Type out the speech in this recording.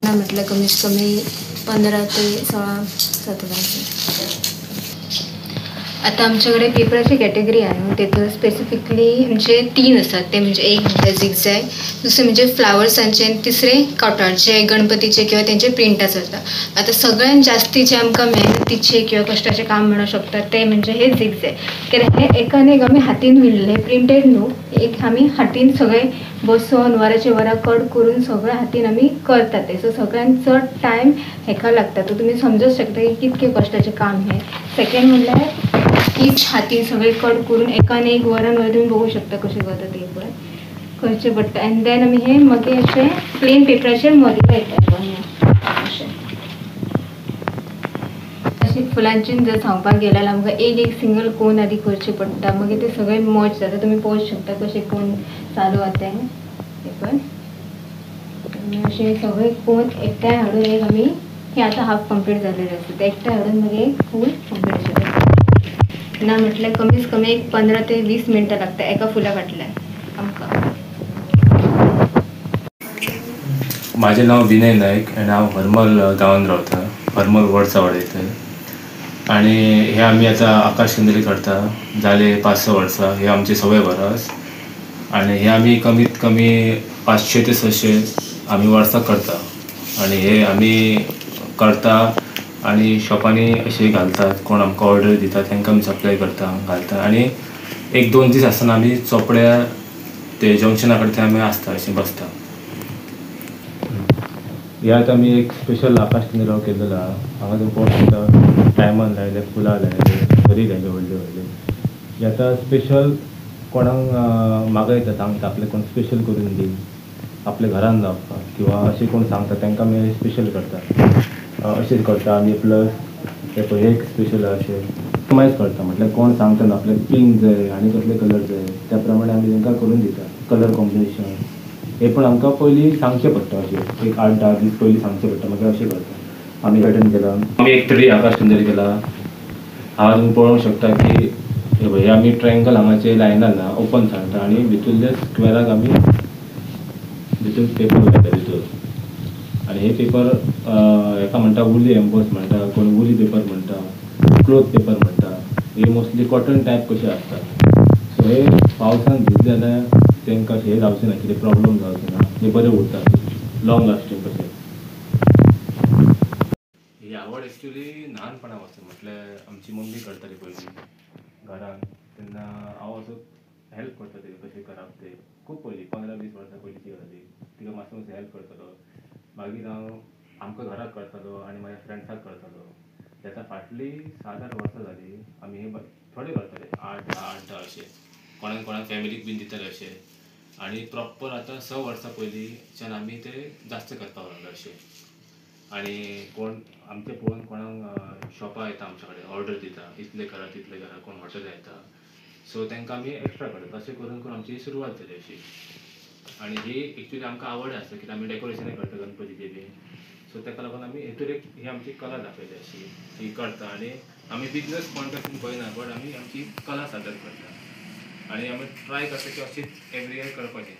ना म्हटल्यार कमीत कमी 15 ते 16 17. आतां आमचे कडेन पेपराची कॅटेगरी आहा न्हू, तेतून स्पेसिफिकली म्हणजे 3 आसात. ते म्हणजे एक म्हणल्यार झिगझॅग, दुसरें म्हणजे फ्लावर्सांचे आनी तिसरें कॉटनचे गणपतीचे किंवा तेंचे प्रिंटां चलता. आतां सगळ्यान जास्ती जे आमकां मेहनतीचे किंवा कश्टाचें काम म्हणूंक शकता ते म्हणजे हे झिगझॅग, कित्याक हे एकान एक आमी हातीन विणले, प्रिंटेड न्हू, एक आमी हातीन सगळें बसोन वराचे वरां कट करून सगळें हातीन आमी करतात ते. सो सगळ्यान चड टायम हेका लागता. तो तुमी समजूंक शकता की कितकें कश्टाचें काम हें. सेकेंड म्हणल्यार ईच हातीन सगळें कट करून एकान एक वरान वर तुमी बघू शकता कशें करता ते पळय करचें पडटा. एंड then आमी हे मागीर अशें प्लेन पेपराचेर मदीं लायता अशें. अशें फुलांचें जर सांगपाक गेल्यार जाल्यार आमकां एक एक सिंगल कोन आदी करचें पडटा, मागीर ते सगळें मर्ज जाता. तुमी पळोवंक शकता कशें कोन चालू आसा तें पेपर. अशें सगळें कोन एकठांय हाडून एक आमी हें आतां हाफ कंप्लीट जाल्लेलें आसा, तें एकठांय हाडून मागीर फूल कंप्लीट जाता. ना म्हटल्यार कमीत कमी एक 15 ते 20 मिनटां लागता एका फुला फाटल्यान आमकां. म्हाजें नांव विनय नायक आनी हांव हरमल गांवांत रावता, हरमल वडसा वाडयता. आनी हे आमी आतां आकाश कंदील करता जाले 5-6 वर्सां. हे आमचे सवय बरस आनी हे आमी कमीत कमी 500 ते 600 आमी वर्साक करता. आनी हे आमी करता आनी शॉपांनी अशें घालतात, कोण आमकां ऑर्डर दिता तांकां आमी सप्लाय करता घालता. आनी 1-2 दीस आसतना आमी चोपड्या ते जंक्शना कडेन थंय आमी आसता अशें बसता. हे आतां आमी एक स्पेशल आकाश कंदील केल्लो आहा. हांगा तुमी पळोवंक शकता डायमंड लायले, फुलां लायले, बरी लायले व्हडले व्हडले. हे आतां स्पेशल कोणाक मागयता सांगता आपले कोण स्पेशल करून दी आपल्या घरान लावपाक किंवा अशें कोण सांगता तांकां आमी स्पेशल करता अशें करता आमी. प्लस ते पळय एक स्पेशल अशें कस्टमायज करता, म्हटल्यार कोण सांगता न्हू आपल्याक पिंक जाय आनी कसले कलर जाय त्या प्रमाणे आमी तांकां करून दिता. कलर कॉम्बिनेशन हे पण आमकां पयलीं सांगचें पडटा, अशें एक 8-10 दीस पयलीं सांगचें पडटा. मागीर अशें करता आमी. पॅटर्न केला आमी एक ट्री आकाश कंदील केला. हांगा तुमी पळोवंक शकता की हे पळय आमी ट्रायंगल हांगाचे लायना ना ओपन सांगता आनी भितूरले स्क्वेराक आमी भितूर पेपर लायता भितूर. आनी हे पेपर हेका म्हणटा वुली एम्बोस म्हणटा, कोण वुली पेपर म्हणटा, क्लोथ पेपर म्हणटा. हे मोस्टली कॉटन टायप कशे आसता. सो हे पावसान भिजले जाल्यार तांकां अशें हे जावचें ना, कितें प्रॉब्लम जावचें ना, हे बरें उरता लॉंग लास्टींग कशें. ही आवड एक्चुली ल्हानपणा पासून, म्हटल्यार आमची मम्मी करताली पयलीं घरान, तेन्ना हांव असो हेल्प करता तिका कशें करप तें. खूब पयलीं 15-20 वर्सां पयलींची गजाली, तिका मातसो मातसो हेल्प करतालो. मागीर हांव आमकां घराक करतालो आनी म्हाज्या फ्रेंड्साक करतालो. आतां फाटलीं 7-8 वर्सां जालीं आमी हे थोडे करताले, 8-10 8-10 अशें कोणाक कोणाक फॅमिलीक बीन दिताले अशें. आनी प्रॉपर आतां 6 वर्सां पयलींच्यान आमी ते जास्त करपाक लागले अशें. आनी कोण आमचें पळोवन कोणाक शॉपां येता आमच्या कडेन ऑर्डर दिता, इतलें करा तितलें करा, कोण हॉटेलां येता, सो तांकां आमी एक्स्ट्रा करता. अशें करून करून आमची सुरवात जाली अशी. आनी ही एक्चुली आमकां आवड आसा कित्याक आमी डेकोरेशनय करता गणपतीचें बी, सो ताका लागून आमी हेतूर एक ही आमची कला दाखयली अशी ही करता. आनी आमी बिजनस पॉयंट ऑफ व्यू पळयना, बट आमी आमची कला सादर करता आनी आमी ट्राय करता की अशीच एवरी इयर करपाचें.